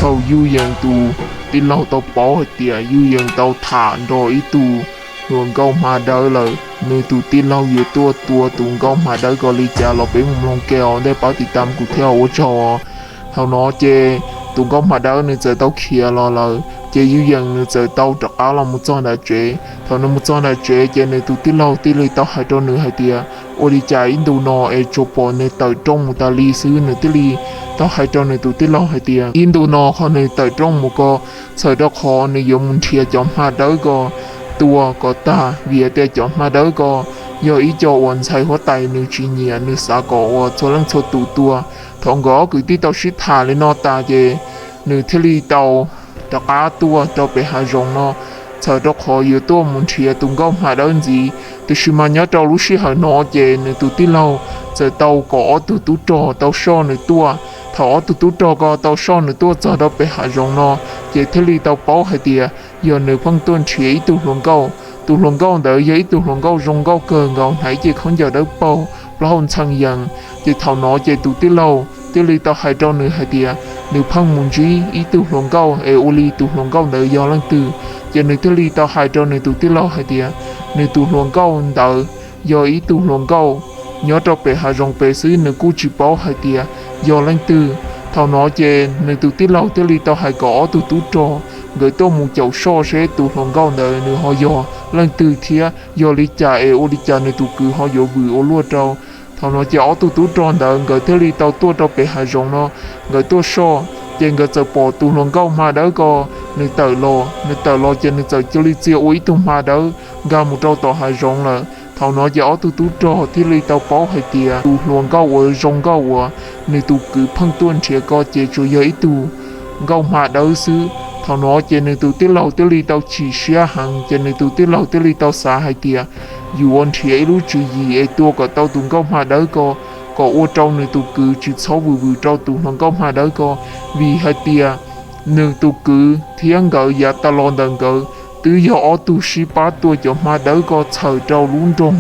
Thaum Yuj Yees tus tij laug tau paub hais tias Yuj Yees tau tham nrog ib tug hluas nkauj hma dawb lawm, nws tus tij laug yuav tuaj tua tus nkauj hma dawb ko li cas los peb mus mloog ke os, ntej pab tiv tam kuv thiab, ua tsaug. Thaum no ces tus nkauj hma dawb nws txawm tau khiav los lawm, ces Yuj Yees nws txawm tau rov qab los mus txog nram tsev. Thaum nws mus txog nram tsev ces nws tus tij laug thiaj li tau hais rau nws hais tias, ua li cas ib ntu no es tsuas pom nws tawm rooj mus tas li xwb. Nws thiaj li tau hais rau nws tus tij laug hais tias, ib ntu no qhov nws tawm rooj mus ko txhawm rau qhov nws yuav mus nrhiav cov hma dawb ko tua kom tag, vim hais tias cov hma dawb ko yog ib co uas ntxhais huab tais nws tsis nyiam, nws xav kom uas txhua leej txhua tus tua. Thaum nkawd ob kwv tij tau sib tham li no tas ces nws thiaj li tau rov qab tuaj rau pem hav zoov no txhawm rau qhov yuav tuaj mus nrhiav tus nkauj hma dawb ntxiv. Tiam sis mas nyob rau lub sij hawm no ces nws tus tij laug txawm tau kom ob tug tub rog tau soj nws tuaj. Thaum ob tug tub rog ko tau soj nws tuaj txog rau pem hav zoov no, ces thiaj li tau paub hais tias yog nws pheej tuaj nrhiav ib tug hluas nkauj. Tus hluas nkauj ntawd yog ib tug hluas nkauj zoo nkauj kawg nkaus, hnav ib ce khaub ncaws dawb paug, plaub hau ntxhee yees. Ces thaum no ces tus tij laug thiaj li tau hais rau nws hais tias nws pheej mus ntsib ib tug hluas nkauj es ua li tus hluas nkauj ntawd yog leej twg. Ces nws thiaj li tau hais rau nws tus tij laug hais tias nws tus hluas nkauj ntawd yog ib tug hluas nkauj nyob rau pem hav zoov pem xwb, nws kuj tsis paub hais tias yog leej twg. Thaum no ces nws tus tij laug thiaj li tau hais kom ob tug tub rog nkawd tuaj mus caum soj seb tus hluas nkauj ntawd nws ho yog leej twg thiab yog li cas es ua li cas nws tus kwv ho yuav vwm ua luaj rau. Thaum no ces ob tug tub rog ntawd nkawd thiaj li tau tuaj rau pem hav zoov no, nkawd tuaj soj, ces nkawd txawm pom tus hluas nkauj hma dawb ko nws tawm los. Nws tawm los ces nws txawm cia li txia ua ib tug hma dawb nkag mus rau tom hav zoov lawm. Thaum no ces ob tug tub rog thiaj li tau paub hais tias tus hluas nkauj uas zoo nkauj uas nws tus kwv pheej tuaj nrhiav ko ces tsuas yog ib tug nkauj hma dawb xwb. Thaum no ces nws tus tij laug thiaj li tau chim siab heev, ces nws tus tij laug thiaj li tau xav hais tias yuav nrhiav ib lub tswv yim es tua kom tau tus nkauj hma dawb ko, kom ua rau nws tus kwv tsis txhob vwm vwm rau tus hluas nkauj hma dawb ko, vim hais tias nws tus kwv thiab nkawd yav tas los ntawm nkawd twb yog ob tug sib pab tua cov hma dawb ko txhawm rau lub nroog.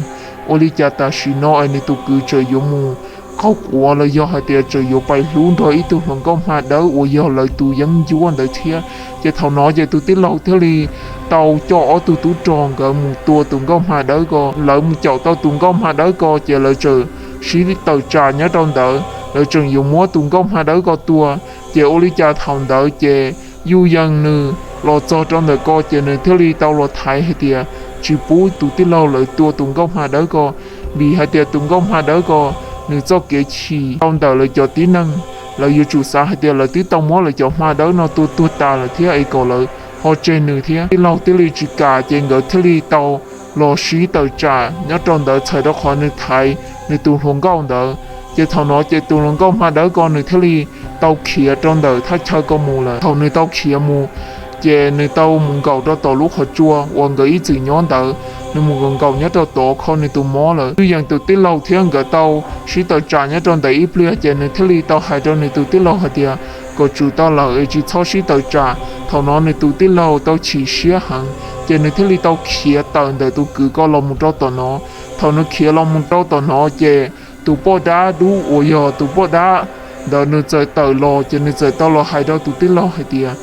Ua li cas tam sim no es nws tus kwv tseem yuav mus qaug quav los yog hais tias tseem yuav pais hlub nrog ib tug hluas nkauj hma dawb uas yog lawv tus yeeb ncuab ntawd thiab. Ces thaum no ces tus tij laug thiaj li tau coj ob tug tub rog nkawd mus tua tus nkauj hma dawb ko. Lawv mus caum tau tus nkauj hma dawb ko ces lawv tseem sib tawm tsam nyob rau ntawd, lawv tseem yuav muab tus nkauj hma dawb ko tua. Ces ua li cas thaum ntawd ces Yuj Yees nws los txog rau ntawm ko ces nws thiaj li tau los thaiv hais tias tsis pub tus tij laug lawv tua tus nkauj hma dawb ko, vim hais tias tus nkauj hma dawb ko nws txoj kev chim rau ntawm lawv cov tib neeg, lawv yuav tsum xav hais tias lawv twb tau muab lawv cov hma dawb no tua tuag tas lawm thiab es kom lawv ho tseg nws thiab. Tij laug thiaj li tsis kam ces nkawd thiaj li tau los sib tawm tsam nyob rau ntawd txhawm rau qhov nws thaiv nws tus hluas nkauj ntawd. Ces thaum no ces tus hluas nkauj hma dawb ko nws thiaj li tau khiav rau ntawm thaj chaw ko mus lawm. Thaum nws tau khiav mus ces nws tau mus nkaum rau tom lub qhov tsua uas nkawd ib txwm nyob ntawd. Nws mus nkaum nkaum nyob rau tod kho nws tus mob lawm. Yuj Yees tus tij laug thiab nkawd tau sib tawm tsam nyob rau ntawd ib pliag ces nws thiaj li tau hais rau nws tus tij laug hais tias kom tsum tau lawm es tsis txhob sib tawm tsam. Thaum no nws tus tij laug tau chim siab heev ces nws thiaj li tau khiav tawm ntawm tus kwv ko los mus rau tom no. Thaum nws khiav los mus rau tom no ces tus poj dab dub uas yog tus poj dab ntawd nws txawm tawm los ces nws txawm tau los hais rau tus tij laug hais tias,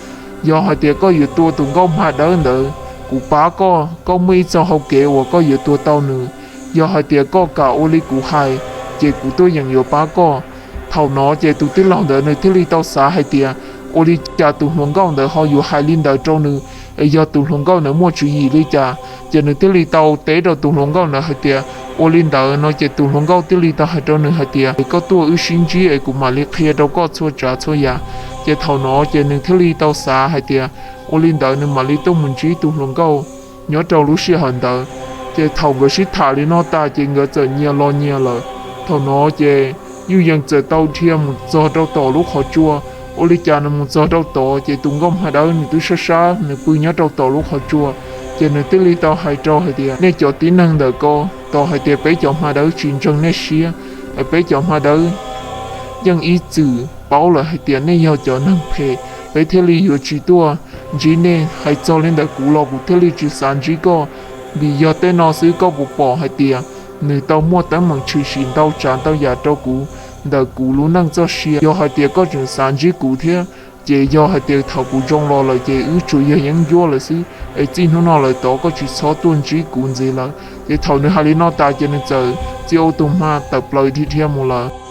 yog hais tias koj yuav tua tus nkauj hma dawb ntawd, kuv pab koj, koj muaj ib txoj hau kev uas koj yuav tua tau nws. Yog hais tias koj kam ua li kuv hais, ces kuv tuaj yeem yuav pab koj. Thaum no ces tus tij laug ntawd nws thiaj li tau xav hais tias, ua li cas tus hluas nkauj ntawd ho yuav hais li ntawd rau nws, es yog tus hluas nkauj ntawd muaj tswv yim li cas? Ces nws thiaj li tau teb rau tus hluas nkauj ntawd hais tias, ua li ntawd no ces tus hluas nkauj thiaj li tau hais rau nws hais tias, es koj tuaj wb sib ntsib es kuv mam li qhia rau koj txhua tsav txhua yam. Ces thaum no ces nws thiaj li tau xav hais tias, ua li ntawd nws mam li tuaj mus ntsib tus hluas nkauj nyob rau lub sij hawm ntawd. Ces thaum nkawd sib tham li no tas ces nkawd txawm nyias los nyias lawm. Thaum no ces Yuj Yees txawm tau dhia mus txog rau tom lub qhov tsua. Ua li cas nws mus txog rau tod ces tus nkauj hma dawb nws twb sab sab nws pw nyob rau tom lub qhov tsua. Ces nws thiaj li tau hais rau hais tias, nej cov tib neeg ntawm ko, tos hais tias peb cov hma dawb tsis ntseeg nej siab, peb cov hma dawb yeej ib txwm paub lawm hais tias nej yog cov neeg phem, peb thiaj li yuav tsis tuaj ntsib nej. Hais txog li ntawd kuv los kuv thiaj li tsis xav ntsib koj, vim yog tej no xwb koj puas pom hais tias nws tau muaj teeb meem tshwm sim ntau tsav ntau yam rau kuv ntawm kuv lub neej txoj sia. Yog hais tias koj tseem xav ntsib kuv thiab Ces yog hais tias thaum kuv zoo los lawm ces wb tsuas yog yeeb ncuab lawm xwb, es txij hnub no lawm tod koj tsis txhob tuaj ntsib kuv ntxiv lawm. Ces thaum nws hais li no tas ces nws txawm txib ob tug hmab tawm plaws dhia dhia mus lawm.